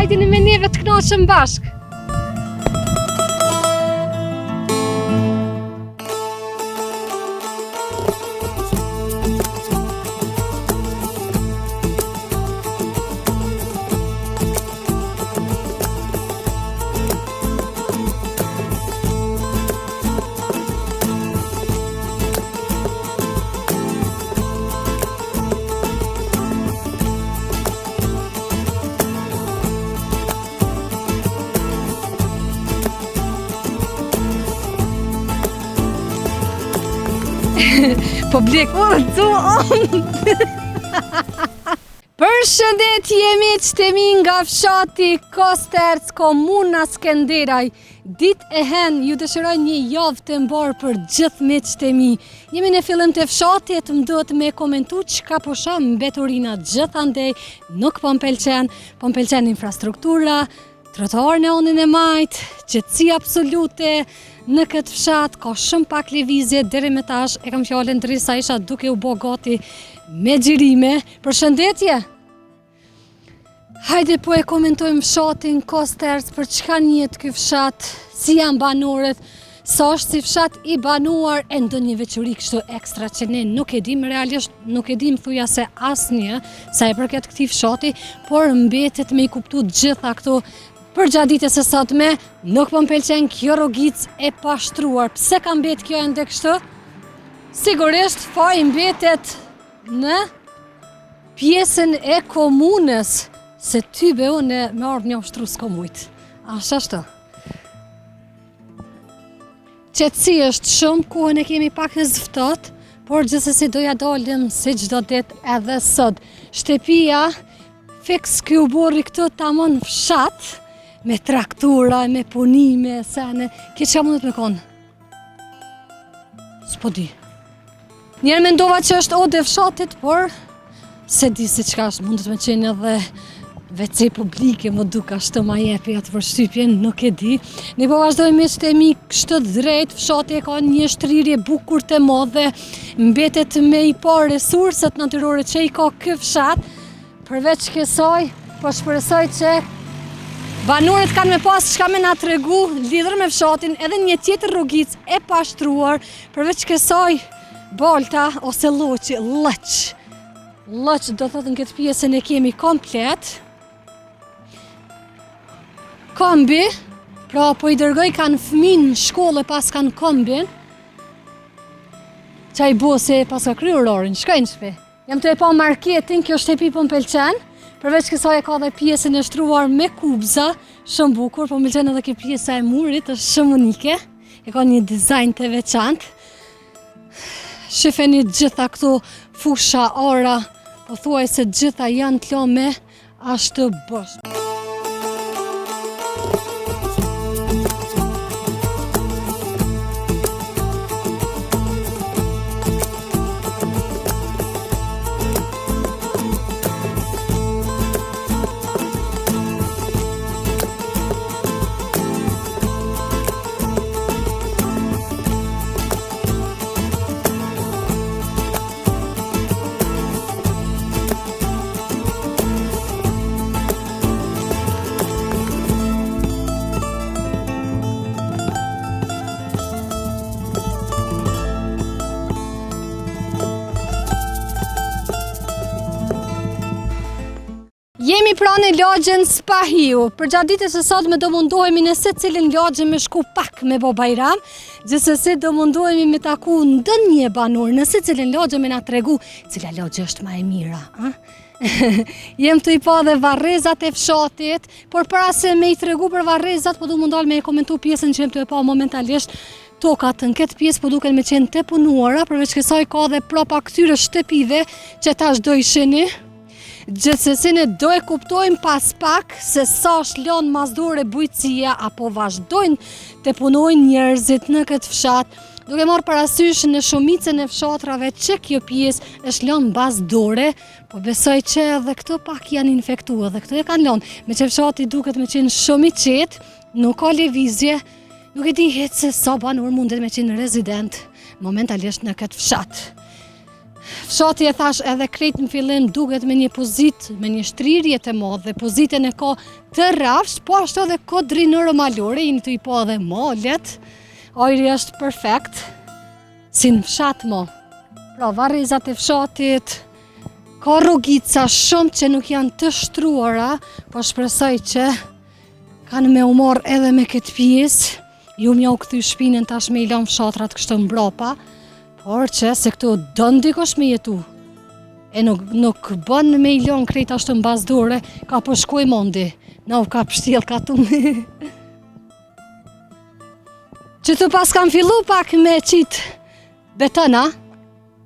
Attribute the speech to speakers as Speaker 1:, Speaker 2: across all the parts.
Speaker 1: Hajdeni me neve të knaqemi bashkë. Publik, u, Përshëndetje miqtë e mi nga fshati Kosterc, komuna Skenderaj. Ditë e henë, ju dëshiroj një javë të mbarë për gjithë miqtë e mi. Jemi në fillim të fshatit, më duhet me komentu çka po shoh mbeturina gjithandej, nuk po më pëlqen, po më pëlqen infrastruktura, trotuar në anën e majtë, qetësi absolute në këtë fshat, ka shumë pak lëvizje deri me tash, e kam fjalën derisa isha duke u bo gati me xhirime. Përshëndetje! Hajde po e komentojmë fshatin Kosterc, për çka njihet ky fshat, si janë banorët, sa është si fshat i banuar e ndonjë veçori kështu ekstra që ne nuk e dim realisht, nuk e dim thuja se asnjë, sa i përket këtij fshati, por mbetet me i kuptu gjitha këto përgjatë ditës së sotme, nuk po më pëlqen kjo rrugicë e pashtruar. Pse ka mbet kjo ende kështu? Sigurisht faji mbetet në pjesën e komunës, se ty be unë me ardhë një ushtru s'kom mujtë. Ashtë ashtu. Qetësi është shumë, kohën e kemi pak të ftohtë, por gjithsesi do ja dalim si çdo ditë edhe sot. Shtëpia, fiks ky oborri këtu tamon fshat, me traktura, me punime, sene, kjo çka mundet me konë? S'po di. Njëherë mendova që është odë e fshatit, por s'e di se çka është, mundet me qenë edhe WC publike, më duk ashtu ma jepi atë përshtypjen, nuk e di. Ne po vazhdojmë miqtë e mi kështu drejt, fshati e ka një shtrirje bukur të madhe, mbetet me i pa resurset natyrore që i ka ky fshat, Përveç kësaj, po shpresoj që banorët kanë me pas çka me na tregu lidhur me fshatin edhe një tjetër rrugicë e pashtruar, përveç kësaj, balta ose lloçi, lloç. Lloç do thotë në këtë pjesën e kemi komplet. Kombi, pra po i dërgojkan fëmin në shkollë e paskan kombin. Qaj bosi paska kry orarin, shkoj në shpi. Jam tu e pa marketin, kjo shtëpi po më pëlqen. Përveç kësaj e ka dhe pjesën e shtruar me kubza, shumë bukur, po më pëlqen edhe kjo pjesa e murit, është shumë unike. E ka një dizajn të veçantë. Shifeni gjitha këto fusha, ara, pothuajse gjitha janë të lome Ashtu bosh. Jemi pra në lagjen Spahiu. Përgjatë ditës së sotme do mundohemi në secilën lagje me shku pak me bo bajram. Gjithsesi do mundohemi me taku ndonjë banor në secilën lagje me na tregu cila lagje është ma e mira. A? Jem tu i pa dhe varrezat e fshatit, por para se me i tregu për varrezat, po du m'u ndalë me e komentu pjesën që jem tu e pa momentalisht, tokat në këtë pjesë po duken me qenë të punuara, përveç kësaj ka dhe prapa këtyre shtëpive që tash do i shihni. Gjithsesi ne do e kuptojmë pas pak se sa është lënë mas dore bujqësia apo vazhdojnë të punojnë njerëzit në këtë fshat. Duke marrë parasysh në shumicën e fshatrave që kjo pjesë është lënë mbas dore, po besoj që edhe këto pak janë infektu edhe këto e kanë lënë. Meqë fshati duket me qenë shumë i qetë, nuk ka lëvizje, nuk e di hiç se sa banorë mundet me qenë rezident momentalisht në këtë fshat. Fshati e thash edhe krejt në fillim duket me një pozitë, me një shtrirje të madhe, pozitën e ka të rrafsh, po ashtu edhe kodrinoro-malore, jeni tu i pa edhe malet, ajri është perfekt, si në fshat mo. Pra, varrezat e fshatit, ka rrugica shumë që nuk janë të shtruara, po shpresoj që kanë me u marrë edhe me këtë pjesë, Jo me jau kthy shpinën tash me i lanë fshatrat kështu mbrapa, por që se këtu don dikush me jetu. E nuk, nuk bën me i lanë krejt ashtu mbas dore, ka po shkojmë Ondi, na u ka pështjell katuni. Qëtu pas kam fillu pak me qitë betona,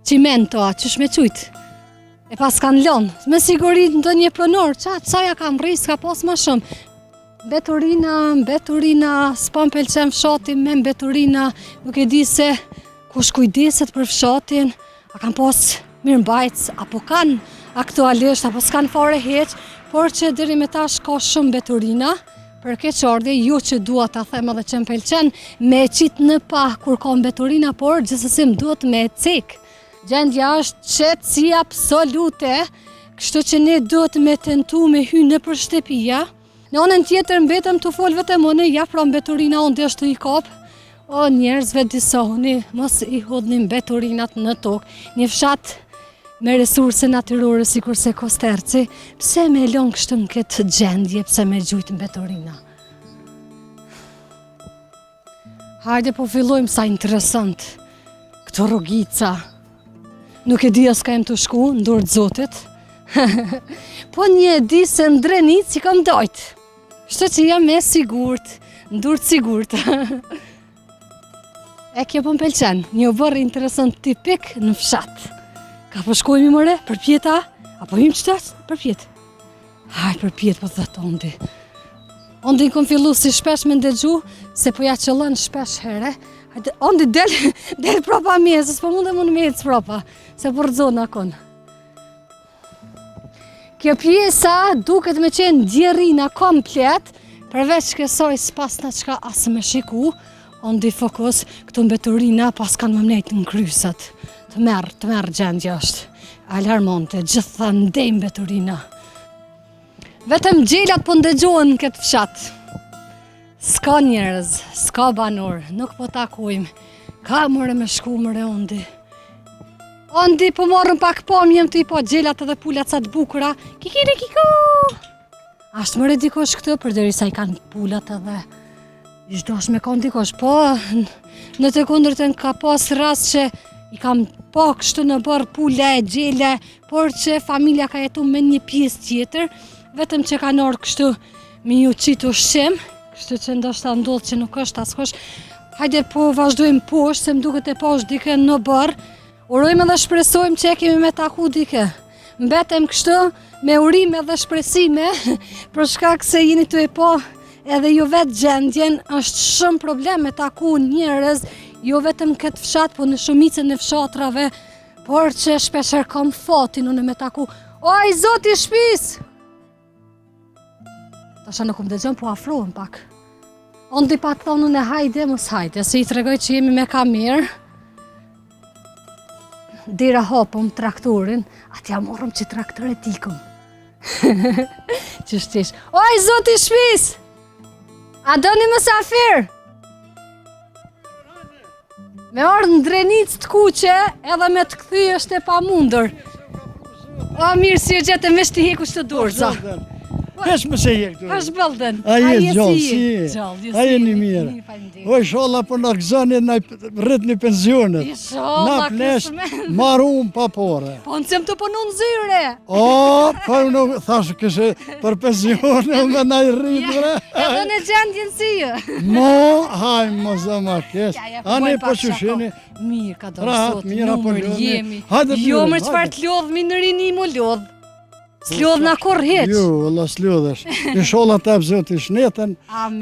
Speaker 1: çimento, a qysh me qujtë. E pas kanë lonë, me siguri ndonjë pronor, qa, ca ja kam rri, s'ka pas ma shumë. Mbeturina, mbeturina, s'po më pëlqen fshati me mbeturina, nuk e di se kush kujdeset për fshatin, a kanë pas mirëmbajtës, apo kanë aktualisht, apo s'kanë fare hiç, por që deri me tash ka shumë mbeturina, për keqardhje, jo që dua ta them edhe që më pëlqen, me e qitë në pah kur ka mbeturina, por gjithsesi më duhet me e cek. Gjendja është qetësi absolute, kështu që ne duhet me tentu me hy nëpër shtëpia. Në anën tjetër mbetëm tu fol vetëm unë, ja pra mbeturina Ondi është tu i kap. O njerëz vetëdijesohuni, mos i hudhni mbeturinat në tokë. Një fshat me resurse natyrore sikurse Kosterci, pse me lënë kështu në këtë gjendje, pse me gjujt mbeturina? Hajde po fillojmë sa interesant këto rrugica. Nuk e di as ka jem tu shku, në dorë të Zotit. po një e di se në Drenicë i kam dajt. Kështu që jam e sigurt, në dorë të sigurt. e kjo po më pëlqen, një oborr interesant tipik në fshat. Ka po shkojmë more, përpjeta, apo him qëtas, përpjetë. Haj, përpjetë, po thotë Ondi. Ondi kom fillu si shpesh me ndëgju, se po ja qëllon shpesh here. Hajde, Ondi, del, del prapa meje, se s'po mundem unë me ecë prapa, se po rrëzona kon. Kjo pjesa duket me qenë djerrina komplet, përveç kësaj s'pasna çka as me shiku, Ondi fokus, këto mbeturina pas kanë me mnejt në kry sot. Tmerr, tmerr gjendja është. Alarmante, gjithandej mbeturina. Vetëm gjelat po ndëgjohen në këtë fshat. S'ka njerëz, s'ka banor, nuk po takojmë. Ka more me shku more Ondi. Ondi po marrëm pak pamje jem tu i pa gjelat edhe pulat sa të bukura. Kikiri kiku! Ashtë more dikush këtu, përderisa i kanë pulat edhe Ish dasht me konë dikush, po në të kundërtën ka pas rast që i kam pa kështu në oborr pula e gjele, por që familja ka jetu me një pjesë tjetër, vetëm që kanë ardhë kështu me ju qitë ushqim, kështu që ndoshta ndodhë që nuk është askush. Hajde po vazhdojmë poshtë, se më duket e pashë dikë në oborr, urojmë edhe shpresojmë që e kemi me taku dikë. Mbetem kështu me urime dhe shpresime për shkak se jeni tu e pa edhe ju vetë gjendjen është shumë problem me taku njerëz jo vetëm këtë fshat po në shumicën e fshatrave por që shpeshherë kam fatin unë me taku Oj, zoti i shpis! Tasha nuk më dëgjon, po afrohem pak. Ondi pat thonë unë hajde, mos hajde, se i tregoj që jemi me kamerë. Dera hapëm traktorin, a t'ja morëm që traktor e t'ikum. Qysh qysh. Oj, zoti i shpis! A doni mësafir? Me ardhë në Drenicë të kuqe, edhe me të kthy është e pamundur. O, mirë si e gjetë, me shti heku që të dorëza.
Speaker 2: Hesh më se jek
Speaker 1: të. Hesh bëllden.
Speaker 2: A je gjallë, si je? A je një mirë. O, ishalla po na gëzoni, na rritni pensionet.
Speaker 1: Ishalla,
Speaker 2: Na plesh, marum pa pore.
Speaker 1: Po në cem të punu në zyre.
Speaker 2: O, po unë thashë këshe për pensione, me na i rritë, bre.
Speaker 1: Edhe në gjendjen si
Speaker 2: ju. Mo, haj, mos dhe ma kesh.
Speaker 1: Ani,
Speaker 2: po që shini.
Speaker 1: Mirë, ka do sot, numër jemi. Hajde Jo, më çfarë të lodhmi në rini mu lodh. S'lodhna kurrë hiç.
Speaker 2: Jo, valla s'lodhesh. Ishalla të jep Zoti shnetën,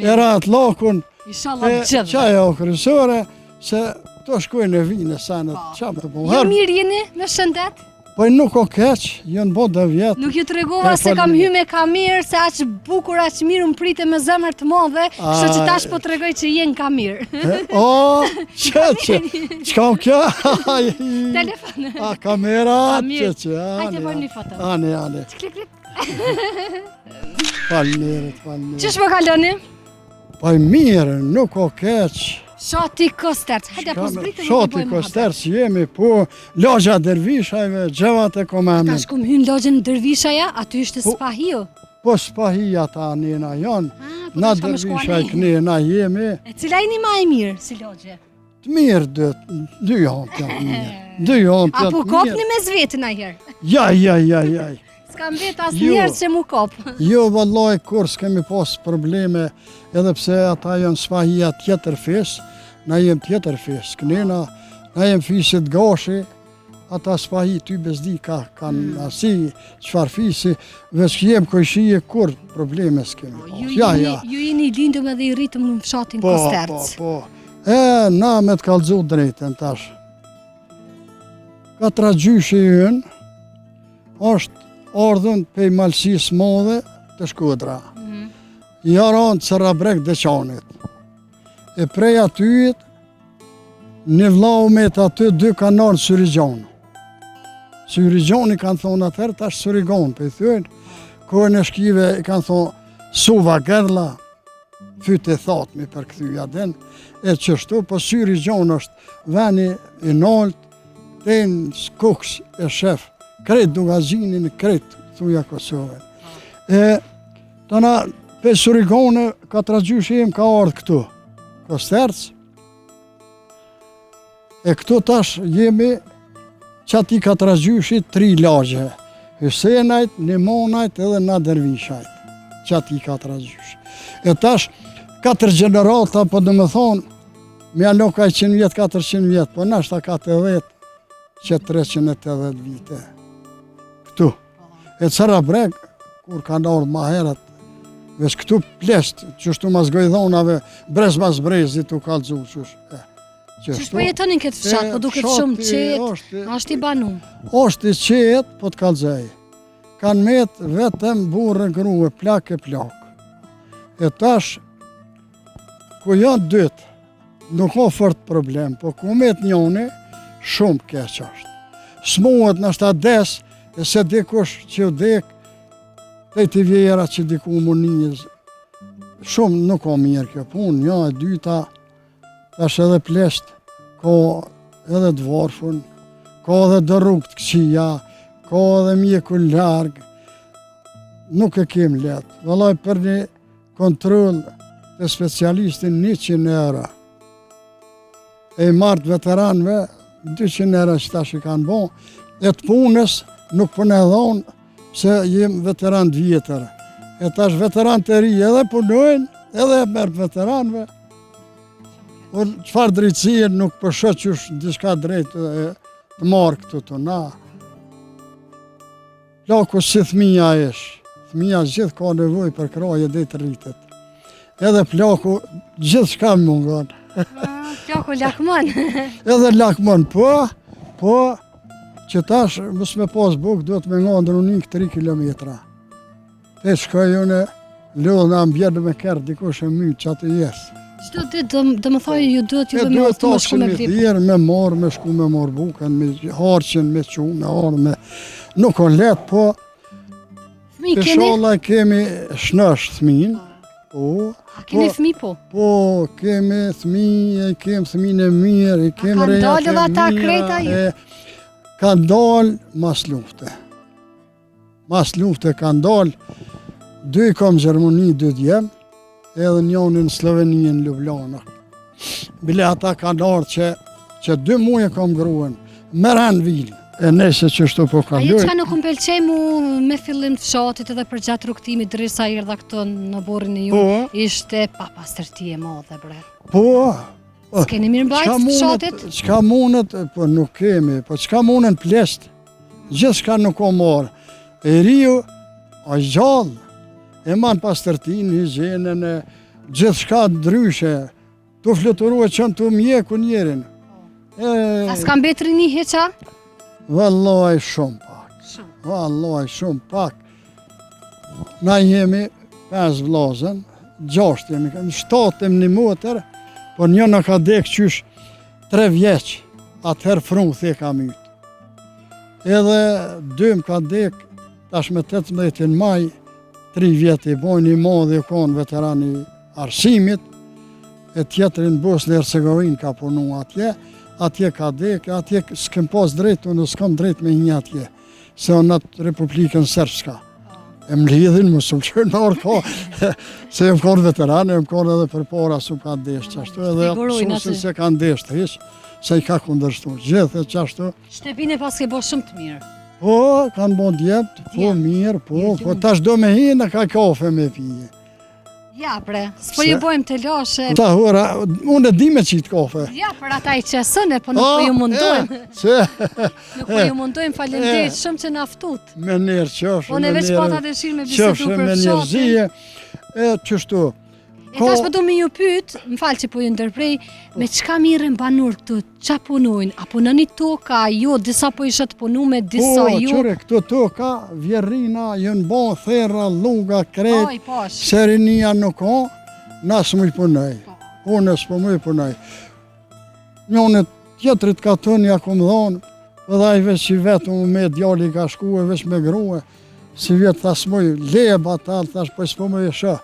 Speaker 2: e rahat lakun.
Speaker 1: Ishalla të gjithë.
Speaker 2: Qajo kryesore, se to shkojnë e vinë e senet, po. qa më të
Speaker 1: po. Jo mirë jeni, me shëndet?
Speaker 2: Po nuk o keq, janë bo dhe vjetë.
Speaker 1: Nuk ju tregova se kam hy me kamerë, se aq bukur, aq mirë më prite me zemër të madhe, kështu që tash po tregoj që je në kamerë.
Speaker 2: O, që që, çka o kjo?
Speaker 1: Telefon.
Speaker 2: A, kamera, që që,
Speaker 1: ani. Hajde bëjmë një foto.
Speaker 2: Ani, ani.
Speaker 1: Klik, klik.
Speaker 2: Faleminderit, faleminderit.
Speaker 1: Qysh po kaloni?
Speaker 2: Po mirë, nuk o keq.
Speaker 1: Fshati Kosterc, hajde po zbritëm
Speaker 2: të bëjmë. Fshati Kosterc jemi, po lagja Dervishajve, Xhevat e kom emnin.
Speaker 1: Tash kum hy në lagjen Dervishaja, aty ishte po, Spahiu.
Speaker 2: Po Spahia ata njena janë, ah, po na Dervishaj këne na jemi.
Speaker 1: E cila jeni ma e mirë, si lagje?
Speaker 2: Të mirë, dy, dy janë të mirë. Dy janë të mirë.
Speaker 1: A po kopni mes veti najherë?
Speaker 2: Ja, ja, ja, ja.
Speaker 1: S'ka mbet asnjëherë jo, që mu kop.
Speaker 2: Jo, vallaj, kur s'kemi pas probleme, edhe pse ata janë spahia tjetër fis, na jem tjetër fis. Kënena, na jem fisit gashi, ata spahi ty bezdi ka, kanë mm. asi, çfarë fisi, veç jem kojshije kur probleme s'kemi
Speaker 1: po, pas. Ju, ja, ja. Ju jeni i lindëm edhe i rritëm në fshatin
Speaker 2: po,
Speaker 1: Kosterc.
Speaker 2: Po, po, E, na me të kallzu drejtën tash. Katragjyshi ynë, është ardhun pej Malësisë Madhe te Shkodra. Mm -hmm. Ja ranë Cërrabreg Deçanit. E prej atyt, një vllau met aty, dy kanë ardhë Syrigjon. Syrigjon i kanë thonë atëherë, tash Syrigon, po i thujnë, kohën e shkive i kanë thonë Suva Gërla, fyt e thatë mi përkthy a din, e qështu, po Syrigjon është veni i naltë, Te në Kukës e shef, krejt Dukagjinin, krejt thuja Kosovën. E, tana, pej Surigone, katragjyshi im ka ardhë këtu, Kosterc, e këtu tash jemi qati katragjyshi tri lagje, Hysenajt, Nimonajt edhe na Dervishajt, qati katragjyshi. E tash, katër gjenerata, po domethonë, Me alo ka 100 vjet, 400 vjet, po nashta ka 80, që 380 vite. Këtu. E Cërrabreg, kur kanë ardhë ma herët, veç këtu pleqt, qështu mas gojdhonave, brez mas brezit u kallzu, qysh. E,
Speaker 1: qysh po jetoni në këtë fshat, po duket shumë qetë, është i banu?
Speaker 2: është i qetë, po të kallzoj. Kanë met vetëm burrë e grue, plak e plakë. E tash, Ku janë dytë, nuk ka fort problem, po ku met njoni, shumë keq është. Smuhet nashta des, e se dikush që u dek, te t'i vjera që diku më njëzë. Shumë nuk ka mirë kjo punë, një e dyta, tash edhe pleqt, ka edhe të vorfun, ka edhe do rrugë të këqija, ka edhe mjeku larg, nuk e kem lehtë. Vallaj për një Kontroll te specialisti 100 euro. E i marrë të veteranëve, 200 euro që tash i kanë bo, e të punës nuk po na dhonë, se jem veteran të vjetër. E tash veteran të ri edhe punojnë, edhe e merr veteranëve. Po çfarë drejtësie nuk po shoh qysh diçka drejt e, të marrë këtu të na. Plaku si fëmija ish, fëmija gjithë ka nevojë për krahje deri të rritet. Edhe plaku gjithçka mungon.
Speaker 1: Plaku lakmon.
Speaker 2: Edhe lakmon, po, po, që tash mos me pas bukë, duhet me nga në Runik 3 kilometra. Te shkoj unë, lodhna më bjerë me kerr, dikush e mytë që atë jesë.
Speaker 1: Çdo ditë do do më thojë ju duhet ju me
Speaker 2: të me shku me bli. Duhet me marr, me shku me marr bukën, me harqin, me çu, me ardh, me nuk o lehtë, po
Speaker 1: Fëmijë keni?
Speaker 2: Inshallah kemi shnosh fëmijën.
Speaker 1: Po. A keni po, fëmijë
Speaker 2: po? Po, kemi fëmijë, kemi fëmijën e mirë, i kemi
Speaker 1: reja. Kanë dalë ata krejt ai?
Speaker 2: Kanë dalë mas lufte. Mas lufte kanë dalë, dy i kom Gjermani, dy djem, edhe njoni në Sloveni në Ljubljana. Bile ata kanë ardhë që, që dy muje kom gruen, me ren vinë, e nëse qështu po
Speaker 1: kalojnë. Ajo çka nuk më pëlqej mu me fillim të fshatit edhe përgjatë rrugëtimit derisa erdha këtu në oborrin e ju, po, ishte papastërti e madhe bre.
Speaker 2: Po,
Speaker 1: S'keni mirëmbajt fshatit?
Speaker 2: Çka mundet, po nuk kemi, po çka munden pleqt, gjithçka nuk o marrë. E riu, a gjallë, e man pastërtinë, higjienën, e gjithçka ndryshe, tu fluturu e qënë tu mjeku njerin.
Speaker 1: E, a s'ka mbet rini hiç a?
Speaker 2: Vallaj shumë pak.
Speaker 1: Shumë.
Speaker 2: Vallaj shumë pak. Na jemi 5 vllazën, 6 jemi, 7 jemi një motër, por njëna ka dek qysh 3 vjeç, atëherë fruthi e ka mytë. Edhe dy më ka dek, tash me 18 në maj, 3 vjet i bojnë, i madhi u konë veteran i arsimit, e tjetri në Bosnë e Hercegovinë ka punu atje, atje ka dek, atje s'kem pas drejt, unë s'kam drejt me hi atje, se unë atë Republikën Srpska. E më lidhin, më së më qërë në orë ko, se jem konë veteran, jem konë edhe përpara, s'u ka desht, qashtu edhe
Speaker 1: Sigurojnë
Speaker 2: s'e kanë desht, hiq, se i ka kundërshtu, gjithë e qashtu.
Speaker 1: Shtëpinë e paske bo shumë të mirë.
Speaker 2: Po, kanë bo djemt, po mirë, po, po tash do me hi në ka kafe me pije.
Speaker 1: Ja, bre, s'po ju bojmë telashe.
Speaker 2: Ta hora, unë e di me qitë kafe.
Speaker 1: Ja, për ata i qesën e, po nuk po ju mundojmë.
Speaker 2: Se?
Speaker 1: Nuk po ju mundojmë, faleminderit shumë që na ftut.
Speaker 2: Me nder qofsh.
Speaker 1: Unë veç pata dëshirë me bisedu për
Speaker 2: me njerëzije, e qështu.
Speaker 1: E tash po du me ju pyet, më fal që po ju ndërprej, me çka mirren banorët këtu, ça punojnë, a punoni toka, jo, disa po i shoh të punume, disa
Speaker 2: po,
Speaker 1: jo.
Speaker 2: Po, qyre, këto toka, vjerrina, janë bo, therra, lluga, krejt,
Speaker 1: Oj, posh.
Speaker 2: se rinia nuk ka, na s'muj punoj,
Speaker 1: po.
Speaker 2: unë s'po muj punoj. Njënit tjetrit ka tënë, ja kom dhonë, edhe ai veç i vetëm me djali ka shku e veç me grue, Sivjet tha s'muj, leje batal, thash po s'po muj e shoh.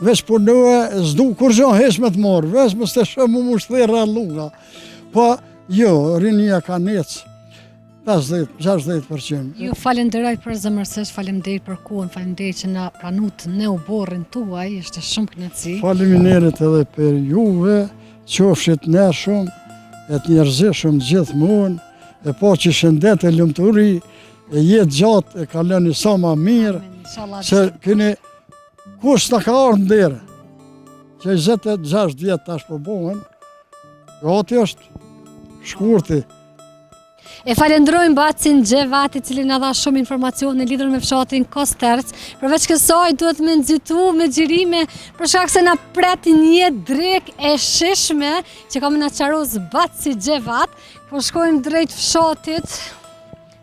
Speaker 2: Veç punue, s'du kurgjo hiç me të marrë, veç mos të shoh mu mush therra lluga. Po, jo, rinia ka necë, 50, 60%.
Speaker 1: Ju falenderoj përzemërsisht, faleminderit për kohën, faleminderit që na pranut në oborrin tuaj, ishte shumë kënaqësi.
Speaker 2: Faleminderit edhe për juve, qofshit ndershëm, e të njerëzishëm gjithmonë, e paçi shëndet e lumturi, E jetë gjatë e kaloni sa ma mirë, se keni kush s'na ka ardhë në derë, që 26 vjet tash po bohen, gati është shkurti.
Speaker 1: E falenderojmë bacin Xhevat, i cili na dha shumë informacione lidhur me fshatin Kosterc. Përveç kësaj duhet me nxitu me xhirime për shkak se na pret një drekë e shijshme që ka me na qaros baci Xhevat. Po shkojmë drejt fshatit.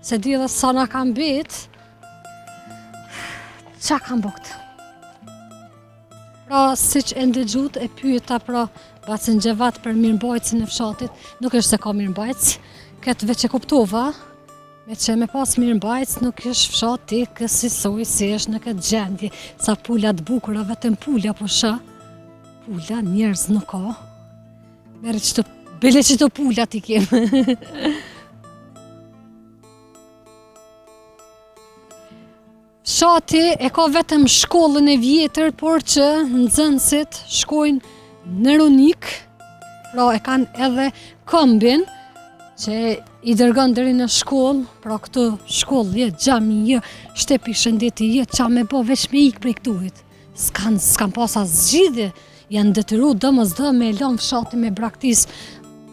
Speaker 1: S'e di edhe sa na ka mbet. Ça kanë bo këta? Pra, siç e ndëgjut, e pyeta pra bacin Xhevat për mirëmbajtësin e fshatit, nuk është se ka mirëmbajtës, këtë veç e kuptova, meqë me pas mirëmbajtës, nuk është fshati kësisoj si është në këtë gjendje, sa pula të bukura, vetëm pula po shoh, pula njerëz nuk ka, Merre qëto, bile qëto pula t'i kemë. Fshati e ka vetëm shkollën e vjetër, por që nxënësit shkojnë në Runik, pra e kanë edhe këmbin, që i dërgon deri në shkollë, pra këtu shkollë je, xhami je, shtepi shëndeti je, ça me bo veç me ikë prej këtuhit. S'kan, s'kan pas as zgjidhje, janë detyru domosdo me e lënë fshatin me braktis.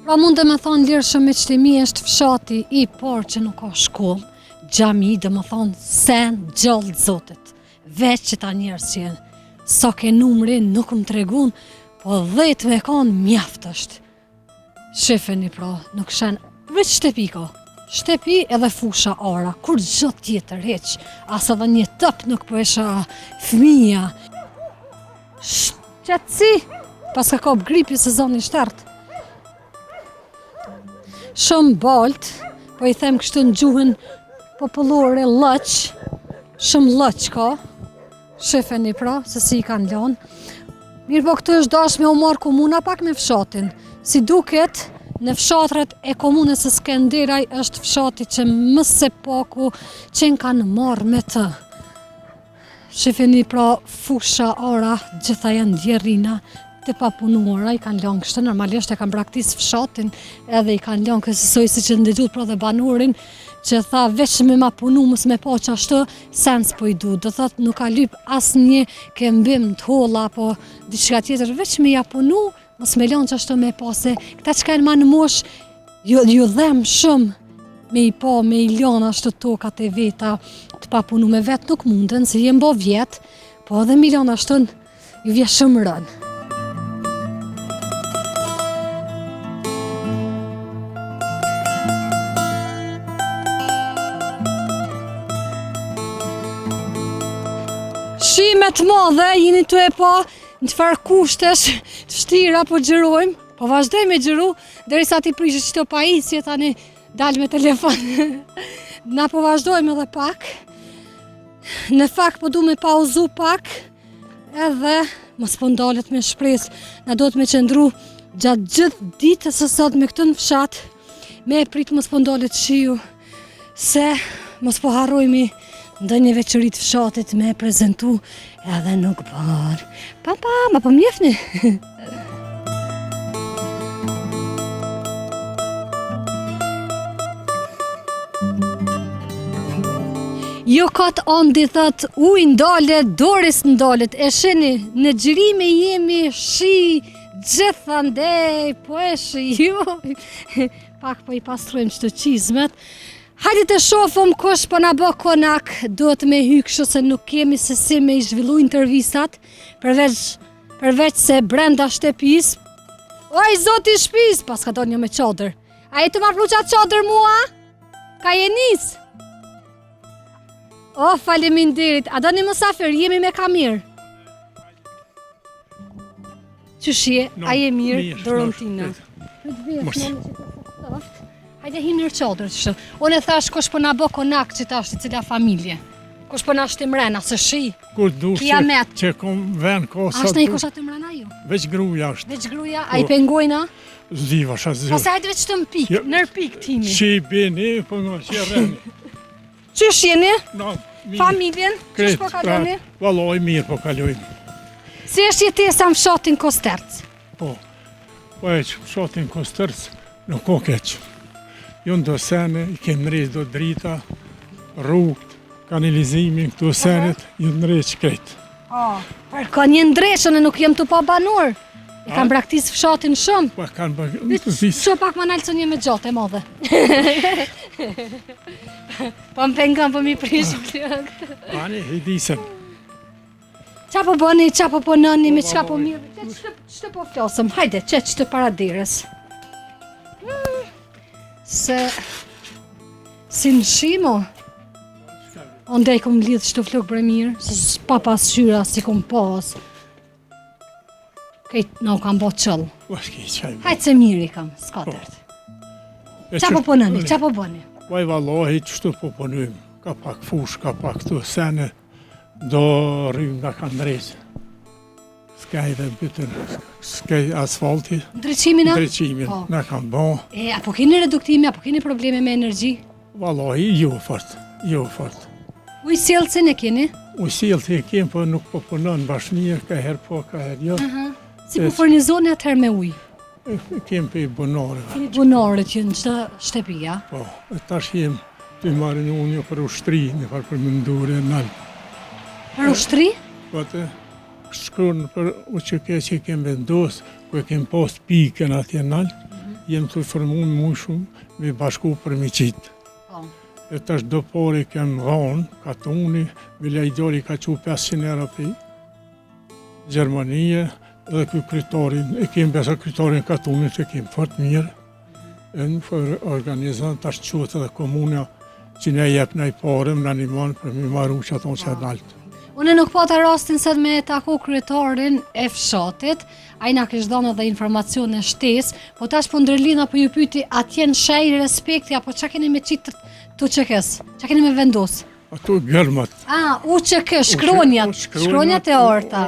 Speaker 1: Pra mundem me thonë lirshëm miqtë e mi është fshati i parë që nuk ka shkollë, xhami, domethonë sen gjallë zotit. Veç qëta njerëz që janë, sa ke numri nuk më tregun, po dhetë me konë mjaft është. Shifeni pra, nuk shen, veç shtepi ka. Shtepi edhe fusha ara, kurgjo tjetër hiç, as edhe një top nuk po e shoh fëmija. Qetësi, paska kap gripi se zoni shtert. Shumë balt, po i them kështu në gjuhën popullore lloç, shumë lloç ka. Shifeni pra, se si i kanë lanë. Mirëpo këtu është dashë me u marrë komuna pak me fshatin. Si duket, në fshatrat e komunës së Skenderaj është fshati që më së paku qenkan marrë me të. Shifeni pra fusha, ara, gjitha janë djerrina të papunuara, i kanë lanë kështu, normalisht e kanë braktis fshatin edhe i kanë lanë kësisoj siç e ndëgjut pra dhe banorin që tha veç me ma punu mos me pa qashtu, sen s'po i du, do thot nuk ka lyp asnjë këmbim të holla apo diçka tjetër, veç me ja punu, mos me lanë qashtu me pa se këta që kanë ma në moshë, ju, ju dhem shumë me i pa, me i lanë ashtu tokat e veta të papunume vetë nuk munden, se jenë bo vjet, po edhe me i lanë ashtu Ju vjen shumë rëndë. Shi me të madhe, jeni tu e pa në çfarë kushtesh të vështira po xhirojmë, po vazhdojmë me xhiru, derisa t'i prishet qëto pajisje tani dal me telefon. Na po vazhdojmë edhe pak. Në fakt po du me pauzu pak, edhe mos po ndalet me shpresë, na duhet me qëndru gjatë gjithë ditës së sotme këtu në fshat, me e prit mos po ndalet shiu, se mos po harrojmi ndonjë veçori të fshatit me e prezentu edhe nuk bën. Pa, pa, ma po m'njefni. Jo kot Andi thot, uj ndalet, dori s'ndalet, e shini, në xhirime jemi shi, gjithandej, po e shi, ju, pak po i pastrojmë qëto çizmet, Hajde të shofëm kush po na bë konak, duhet me hy kështu se nuk kemi se si me i zhvillu intervistat, përveç, përveç se brenda shtëpisë. Oj, zoti i shpisë, paska dalë një me çadër. A je tu ma pru qat çadër mua? Ka je nis? O, faleminderit. A doni musafir, jemi me kamerë. Qysh je, a je mirë, Dorontina. Mos. Hajde hi nër çadër qështu. Unë e thash kush po na bë konak që tash cila familje. Kush po na shti mrena se shi.
Speaker 3: Kur dush që, që kom ven ko
Speaker 1: sa. Ashtë kush aty mrena ju?
Speaker 3: Veç gruja është.
Speaker 1: Veç gruja, a i po. pengojna?
Speaker 3: Zdiva, sha
Speaker 1: zdiva. Ose hajde veç të më pikë, jo. nër pikë timi.
Speaker 3: Që i bini, po nga që e rreni.
Speaker 1: Qysh jeni? No, mirë. Familjen? Qysh po kaloni?
Speaker 3: Pra, Vallaj, mirë po kalojmë.
Speaker 1: Si është jetesa në fshatin Kosterc?
Speaker 3: Po, po e që fshatin Kosterc nuk o keq. Jon do sene, i kem ndreq do drita, rrugët, kanalizimin, këto senet, jon ndreq krejt.
Speaker 1: Po, për ka një ndreq, unë nuk jem tu pa banorë. E kanë braktis fshatin shumë.
Speaker 3: Po, kanë braktis.
Speaker 1: Që pak më nalë një me gjatë e madhe. po më pengon, po m'i prish flokët.
Speaker 3: Ani, i disën.
Speaker 1: Qa po bëni, qa po punoni, me çka po mirë, që që po flasëm, hajde, që që të para derës. Hmm, se, si në shimo, Andej kom lidhë qëto flokë bre mirë, se pa pasqyra si kom pas. Kejt na u kam bo qëllë.
Speaker 3: Po, s'ki çaj.
Speaker 1: Hajtë se mirë i kam, s'ka po. dert. Qa po punoni, qa po bëni?
Speaker 3: Vaj vallahi, qështu po punojmë. Ka pak fushë, ka pak këtu sene, do rrymë na kanë ndreq. S'ka i dhe bytën, s'ka i asfalti.
Speaker 1: Ndriçimin
Speaker 3: a? Ndriçimin, po. na kanë bo.
Speaker 1: E, a po keni reduktime, a po keni probleme me energji?
Speaker 3: Vallahi, jo fort, jo fort.
Speaker 1: Ujësjellësin e keni?
Speaker 3: Ujësjellësin e kemi, po nuk po punon bash mirë, ka herë po, ka herë jo.
Speaker 1: Aha. Si po furnizoni atëherë me ujë?
Speaker 3: E kemi prej bunarëve.
Speaker 1: Keni bunarët që në çdo shtëpi, a?
Speaker 3: Po, e tash jem tu marrë një unë për ushtri, një farë përmendore nalt.
Speaker 1: Për ushtri?
Speaker 3: Po të shkruan për UÇK që kem vendos, ku e kem pas pikën atje nalt, mhm. jem tu formu më shumë me bashku për mi qitë. Po. E tash do pare kem dhonë, katuni, bile i djali ka çu 500 euro prej Gjermanie, edhe ky kryetarin, e kem besa kryetarin katunit, e kem fort mirë, e në për organizon, tash quhet edhe komuna, që ne jep naj pare, më ndihmon për mi maru që ato që e naltë.
Speaker 1: Unë nuk pata rastin sot me taku kryetarin e fshatit, ai na kish dhënë edhe informacione shtesë, po tash po ndërlidhna po ju pyti atje në shej respekti apo çka keni me qitë të UÇK-s? Çka keni me vendos?
Speaker 3: Ato gërmat.
Speaker 1: Ah, UÇK, shkronjat, shkronjat e arta.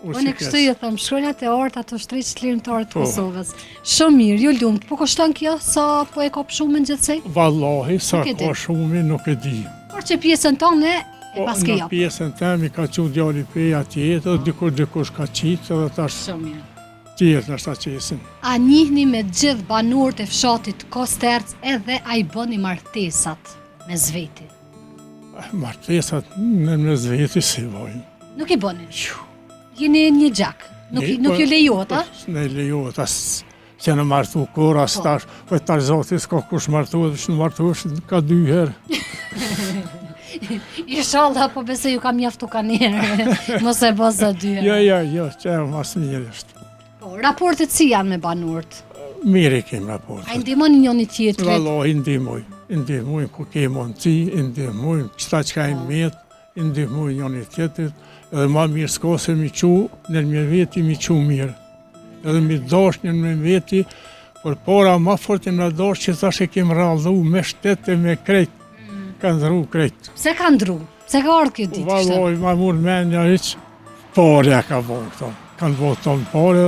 Speaker 1: Unë kështu ju them, shkronjat e arta të ushtrisë çlirimtare të po. Kosovës. Shumë mirë, ju lumtë. Po kushton kjo sa po e kap shumën gjithsej?
Speaker 3: Vallahi, sa ka shumi nuk e di.
Speaker 1: Por që pjesën tonë e
Speaker 3: po,
Speaker 1: paske
Speaker 3: jap. Në pjesën teme ka çu djali prej atje, edhe dikur dikush ka qitë, edhe tash.
Speaker 1: Shumë mirë.
Speaker 3: Tjerë nashta qesin.
Speaker 1: A njihni me gjithë banorët e fshatit Kosterc edhe a i bëni martesat mes veti?
Speaker 3: Martesat në mes veti s'i bojmë.
Speaker 1: Nuk i bëni? Jeni një gjak, nuk, ne, nuk po, ju lejohet, a?
Speaker 3: Po, ne lejohet, as që në martu kur, as po. tash, po tash zoti s'ka kush martu, edhe që në martu është ka dy herë.
Speaker 1: Inshallah, po besoj ju ka mjaftu ka njëherë, mos e bë za dy herë.
Speaker 3: Jo, jo, jo, që e mas mirë është.
Speaker 1: Po, raportet si janë me banorët?
Speaker 3: Mirë i kem raportet.
Speaker 1: A i ndihmoni njëri tjetrit?
Speaker 3: Vallahi, i ndihmoj. I ndihmoj ku ke mundësi, i ndihmoj, qëta që ka i po. met, i ndihmoj njëri tjetrit. Edhe ma mirë s'ka se mi qu nërmjet veti, mi qu mirë. Edhe mi dash nërmjet veti, por para ma fort e me dash që tash e kem rrallu me shtet e me krejt, mm. ka ndru krejt.
Speaker 1: Pse ka ndru? Pse ka ardhë kjo ditë?
Speaker 3: Vallaj, ma mur menja hiç, pare ka bo këto. Kanë bo tonë pare,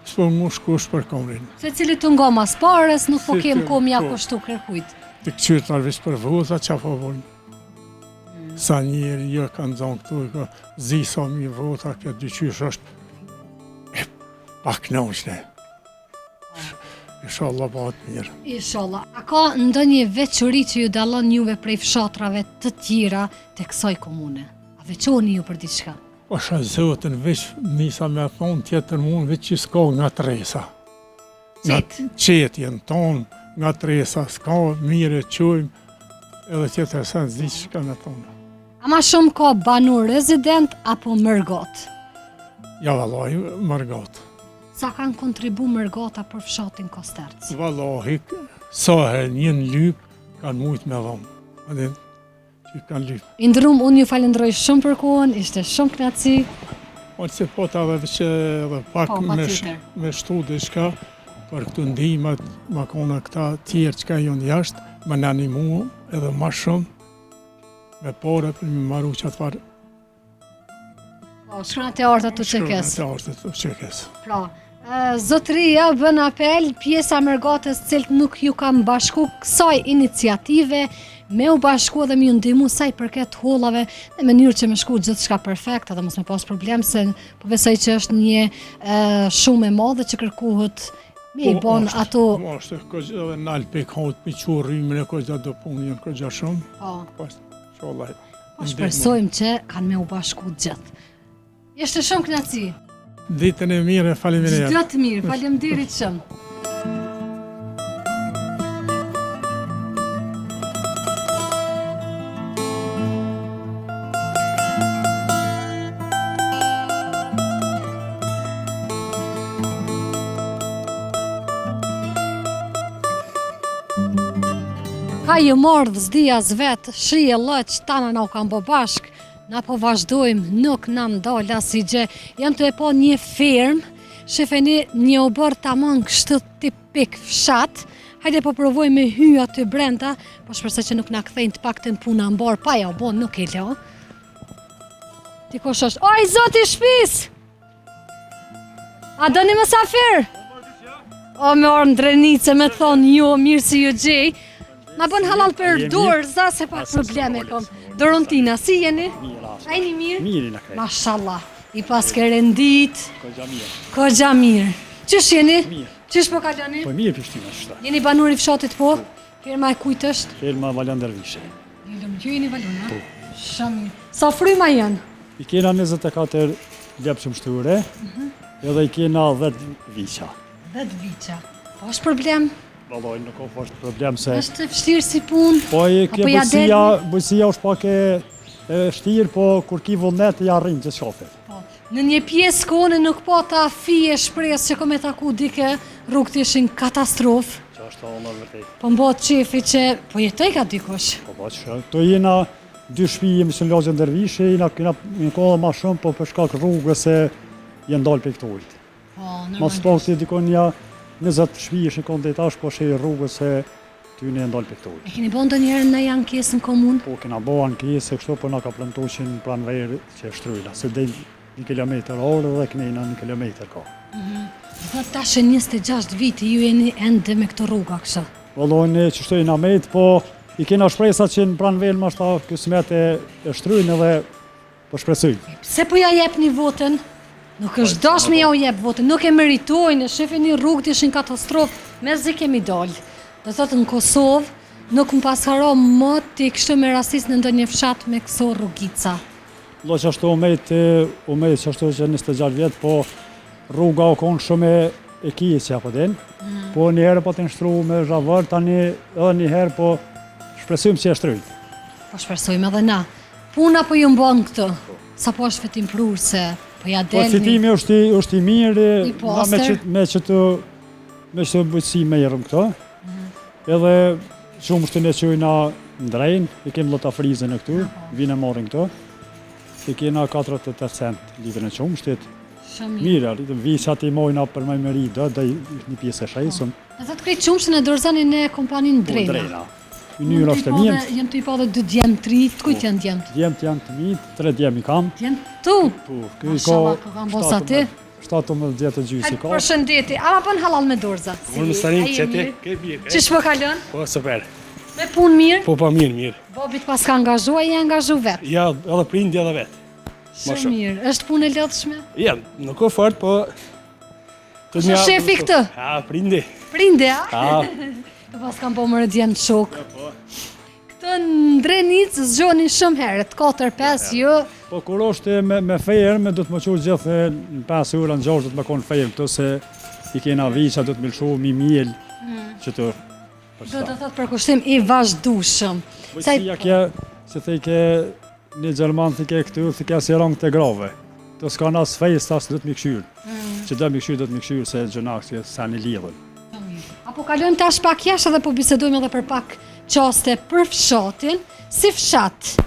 Speaker 3: s'po ngush kush për komrin.
Speaker 1: Secili tu nga mas pares, nuk po kem kohë m'ja po. kushtu kërkujt.
Speaker 3: Të këqyrë veç për vota, qa po bojnë? Mm. Sa njeri jo kanë zonë këtu, ka zi sa mi vota, kjo dyqysh është e paknaqshme. Inshallah bëhet
Speaker 1: mirë. Inshallah. A ka ndonjë veçori që ju dallon juve prej fshatrave të tjera të kësaj komune? A veçoni ju për diçka?
Speaker 3: Pasha Zotin veç nisa me thonë tjetër mund veç që s'ka ngatrresa.
Speaker 1: Qetë.
Speaker 3: Qetë janë tonë, ngatrresa s'ka, mirë e qujmë, edhe tjetër sen s'di çka me thonë.
Speaker 1: A ma shumë ka banor rezident apo mërgat?
Speaker 3: Ja vallahi mërgat.
Speaker 1: Sa kanë kontribu mërgata për fshatin Kosterc?
Speaker 3: Vallahi, sa herë një në lyp, kanë mujtë me dhonë. Adin, që kanë lyp.
Speaker 1: I nderum, unë ju falenderoj shumë për kohën, ishte shumë knaqësi.
Speaker 3: Po se po ta dhe që edhe pak po, me, me shtu diçka, për këtu ndihmat, ma kona këta tjerë çka janë jashtë, me na nimu edhe ma shumë, me pare për me maru qatë farë
Speaker 1: Po, shkronat e arta të
Speaker 3: UÇK-së. Shkronat e arta të UÇK-së.
Speaker 1: Pra, zotëria bën apel pjesa mërgatës cilët nuk ju kanë bashku kësaj iniciative, me u bashku edhe me ju ndihmu sa i përket hollave në mënyrë që me shku gjithçka perfekt edhe mos me pas problem se po besoj që është një e, shumë e madhe që kërkohet me i po, bon ato...
Speaker 3: Po, është, kogja edhe nalë pe kohët, me çu rrymën e kogja do punë, janë kogja shumë.
Speaker 1: Po.
Speaker 3: Po, shollaj.
Speaker 1: Po shpresojmë që kanë me u bashku gjithë. Ishte shumë knaqësi.
Speaker 3: Ditën e mirë, faleminderit.
Speaker 1: Çdo të mirë, faleminderit shumë. Ka ju mordh, s'di as vetë, shi e loq, tana na u kanë bo bashkë, na po vazhdojmë, nuk na ndal asgjë. Jam tu e pa një fermë, shifeni një oborr tamam kështu tipik fshat, hajde po provojmë me hy aty brenda, po shpresoj që nuk na kthejnë të paktën puna mbarë, pa ja bo, nuk e lo. Ti kush është? Oj, zoti shpis! A doni mësafir? O me ardh në Drenicë me thonë jo, mirë si ju gjej. Ma bën hallall për dorë, za se pak probleme kom. Dorontina, si jeni? A jeni mirë?
Speaker 4: Mirë, në krejt.
Speaker 1: Mashallah, i paske rendit.
Speaker 4: Kogja mirë.
Speaker 1: Kogja mirë. Qysh jeni?
Speaker 4: Mirë.
Speaker 1: Qysh po kaloni?
Speaker 4: Po mirë pishtina që
Speaker 1: Jeni banor i fshatit po? Ferma e kujt është?
Speaker 4: Ferma Valon Dervishi.
Speaker 1: Ju lumtë, ju jeni Valon, a? Po. Shumë mirë. Sa fryma janë?
Speaker 4: I kena 24 lopë qumështore, mhm. edhe i kena 10 viqa.
Speaker 1: 10 viqa. Po është problem?
Speaker 4: Vallaj, nuk është problem se...
Speaker 1: është e vështirë si punë?
Speaker 4: Po e kjo bujqësia, bujqësia është pak e, e vështirë, po kur ki vullnet ja arrin gjithçkafit.
Speaker 1: Po. Në një pjesë kone nuk pata fije shpresë që kom me taku dike, rrugët ishin katastrofë.
Speaker 4: Që është Allah vërtet.
Speaker 1: Po m'bohet qefi që po jetojka dikush.
Speaker 4: Po po që, të jena dy shpi jemi në lagjen Dervishi, jena kena një kohë ma shumë, po për shkak rrugës se janë dalë prej këtuhit.
Speaker 1: Po, normalisht.
Speaker 4: Mas pak të dikon nja 20 shpi ishin konë dhe tash, po sheh rrugës se ty ne janë dalë prej këtuhit.
Speaker 1: E keni bo ndonjëherë ndonjë ankesë në komunë?
Speaker 4: Po, kena bo ankesë e kështu, po na ka premtu që në pranverë që e shtrujna, se dhe një kilometër orë dhe knejna një kilometër ka.
Speaker 1: Mhm. Dhe tash e 26 vite ju jeni ende me këto rruga kështu?
Speaker 4: Vallai ne qështu jena met, po i kena shpresa që në pranverë nashta kësmet e, e shtrujnë edhe po shpresojmë.
Speaker 1: Pse po ja jepni votën? Nuk është dash me ja u jep votën, nuk e meritojnë, e shifni rrugët ishin katastrofë, mezi kemi dalë. Do thotë në Kosovë, nuk më paska ra moti kështu me rastis në ndonjë fshat me këso rrugica.
Speaker 4: Valla qashtu u met, u met qashtu që 26 vjet, po rruga u konë shumë e, e keqe, apo din. Mm. Po një herë po të shtru me zhavër, tani edhe një herë po shpresojmë që e shtrujnë.
Speaker 1: Po shpresojmë edhe na. Puna po ju mban këtu. Sa po është fitimprurëse, po ja
Speaker 4: Po
Speaker 1: delni.
Speaker 4: fitimi është i, është i mirë,
Speaker 1: I
Speaker 4: na me
Speaker 1: pastër.
Speaker 4: që me që të me që të bujqësi merrem këto.
Speaker 1: Mhm.
Speaker 4: Edhe qumështin e qujna në Dren, i kemë llotafrizën e këtu, vinë e marrin këto. I kena 48 cent litrin e qumështit.
Speaker 1: Shumë mirë.
Speaker 4: Mirë, arritëm viçat i mojna për me mëri do, dhe një pjesë e shesim.
Speaker 1: Do thotë krejt qumështin e dorëzoni në kompaninë
Speaker 4: Po,
Speaker 1: Drena.
Speaker 4: Drena. Mënyra është e mirë.
Speaker 1: Jam tu i pa dhe dy djem të ri, të kujt
Speaker 4: Po.
Speaker 1: janë djemtë?
Speaker 4: Djemtë janë të mi, tre djem i kam.
Speaker 1: Djemtë tu?
Speaker 4: Po, ky ka
Speaker 1: Mashallah, ka kanë bosa ti.
Speaker 4: 17 vjet e gjysë ka.
Speaker 1: Përshëndetje, a ma bën hallall me dorëza?
Speaker 5: Unë më sani, që ti, ke mirë.
Speaker 1: Qysh po kalon?
Speaker 5: Po, super.
Speaker 1: Me punë mirë?
Speaker 5: Po, po, mirë, mirë.
Speaker 1: Babi t'pas ka angazhu, a je angazhu vetë?
Speaker 5: Ja, edhe prindi edhe vetë.
Speaker 1: Shumë mirë, është punë e lodhshme?
Speaker 5: Ja, nuk o fort, po...
Speaker 1: Kush është shefi këtu?
Speaker 5: Ha, prindi.
Speaker 1: Prindi, a?
Speaker 5: Ha.
Speaker 1: Të pas kam po mërë djemë shok.
Speaker 5: Po.
Speaker 1: Këtu në Drenicë zgjoheni shumë herët, 4, 5, jo.
Speaker 4: Po, kur është me, me fermë, do të më qu gjithë në 5 ora, në 6 do të më konë fermë, këtu se i kena viça, do të më lëshu, mi mjel, mm. që të
Speaker 1: Do të thotë përkushtim i vazhdueshëm.
Speaker 4: Bujqësia kje, se thike një gjerman thike këtu, thike si rangë të grave. Të s'ka as festa, as do të m'i kqyrë. Mm. Që do m'i kqyrë, do të m'i kqyrë, se gjynah që sa një lidhën.
Speaker 1: A po kalojmë tash pak jashtë edhe po bisedojmë edhe për pak çaste për fshatin, si fshat.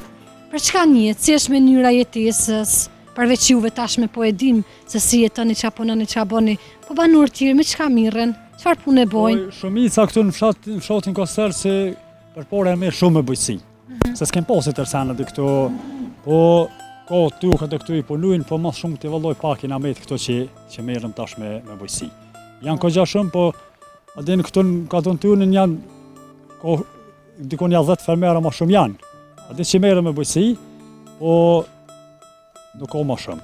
Speaker 1: Për çka njihet, si është mënyra e jetesës, përveç juve tashme po e dim se si jetoni, çka punoni, çka bëni, po banorët tjerë me çka mirren, çfarë pune
Speaker 4: Po,
Speaker 1: bojnë?
Speaker 4: shumica këtu në fshat, në fshatin Kosterc se përpara e merr shumë me bujqësi. Mm -hmm. Se s'kem pasë tërë senet këtu, po ka tokat e këtu i punojnë, po më shumë të vëlloj pak i na met këto që, që merren tash me, me bujqësi. Janë kogja shumë, po a din këtu në katun tonin janë ko, dikun ja 10 fermera ma shumë janë. A din që merren me bujqësi, po Nuk ka ma
Speaker 1: shumë.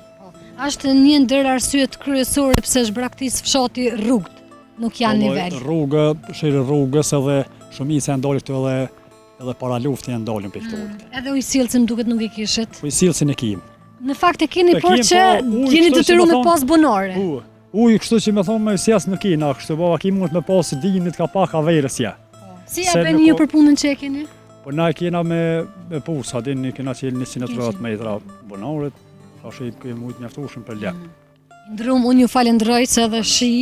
Speaker 1: Është një ndër arsyet kryesore pse është braktis fshati rrugët, nuk janë
Speaker 4: po,
Speaker 1: nivel.
Speaker 4: Rrugë, shiri rrugës edhe shumica janë dalë këtu edhe edhe para luftë janë dalë për këtu.
Speaker 1: Mm, edhe ujësjellësin më duket nuk e kishit.
Speaker 4: Ujësjellësin e kim.
Speaker 1: Në fakt e keni, por që po, jeni detyru me pas bunare.
Speaker 4: Po, ujë kështu që me thonë me ujësjellës nuk kena, kështu po ki mund me pas dimnit ka pak a verës ja.
Speaker 1: Po. Si ja bëni ju për punën që e keni?
Speaker 4: Po na e kena me, me pus, a din, kena qelë 130 metra bunaret, tash i kemi ujë t'mjaftueshëm për lek.
Speaker 1: Mm. Ndrum, unë ju falendroj se edhe shi,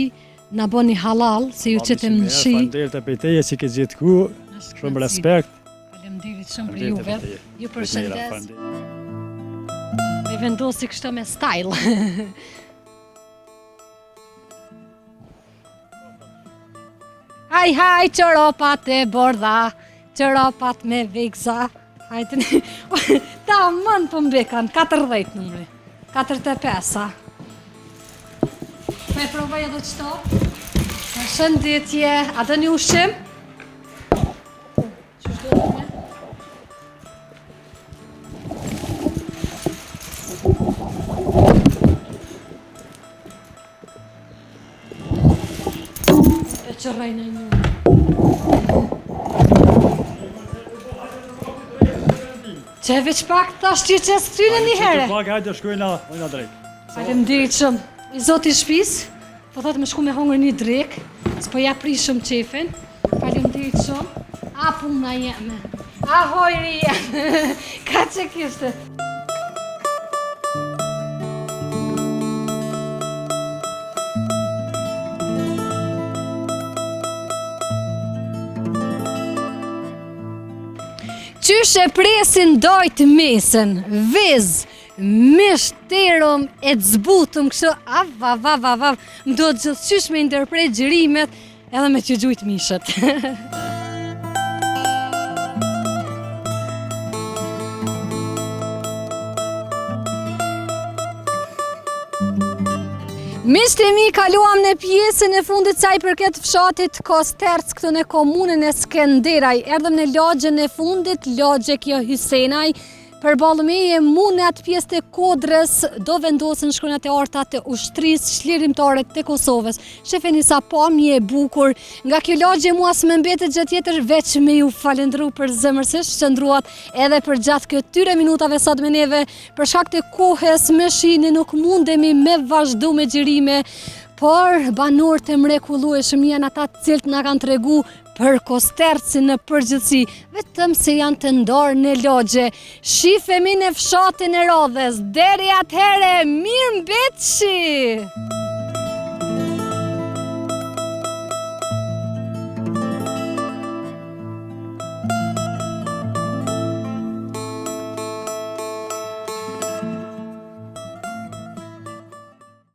Speaker 1: na bëni hallall, se ju qitëm në shi.
Speaker 4: Faleminderit e prej teje që ke gjithë ku, shumë respekt.
Speaker 1: Faleminderit shumë për juve, ju përshëndes. Me vendosi kështu me style. Haj, haj, çoropat e bardha, çoropat me vegza. Hajde, ta mën po mbekan, 40 numri, 45-a. Me provoj edhe qëto. Përshëndetje, a do një ushqim? Qysh do të me? E qërraj në një. Që veç pak tash që që së këtyre një herë.
Speaker 4: Pak hajde shkojna, ojna drejt.
Speaker 1: Faleminderit shumë. I zoti i shpisë, po thotë me shku me hongër një drekë, s'po ja prishëm qefin. Faleminderit shumë. A puna jeme. A hojri jeme. Ka që kishte. Qysh e presin dajt mesën, vezë, mish t'erëm e të zbutëm kështu, av, av, av, av, av, më duhet gjithqysh me i ndërpre xhirimet, Edhe me t'ju gjujt mishët. Miqtë e mi kaluam në pjesën e fundit sa i përket fshatit Kosterc këtu në komunën e Skenderaj. Erdhëm në lagjen e fundit, lagje kjo Hysenaj. Përballë meje mu në atë pjesë të kodrës do vendosen shkronjat e arta të ushtrisë çlirimtare të Kosovës. Shifeni sa pamje e bukur. Nga kjo lagje mua s'më mbetet gjë tjetër veç me ju falendru përzemërsisht që qëndruat edhe përgjatë këtyre minutave sot me neve. Për shkak të kohës me shi ne nuk mundemi me vazhdu me xhirime, por banorë të mrekullueshëm janë ata të cilët na kanë tregu për Kostercin në përgjithësi, vetëm se janë të ndarë në lagje. Shifemi në fshatin e radhës, deri atëherë, mirë mbetshi!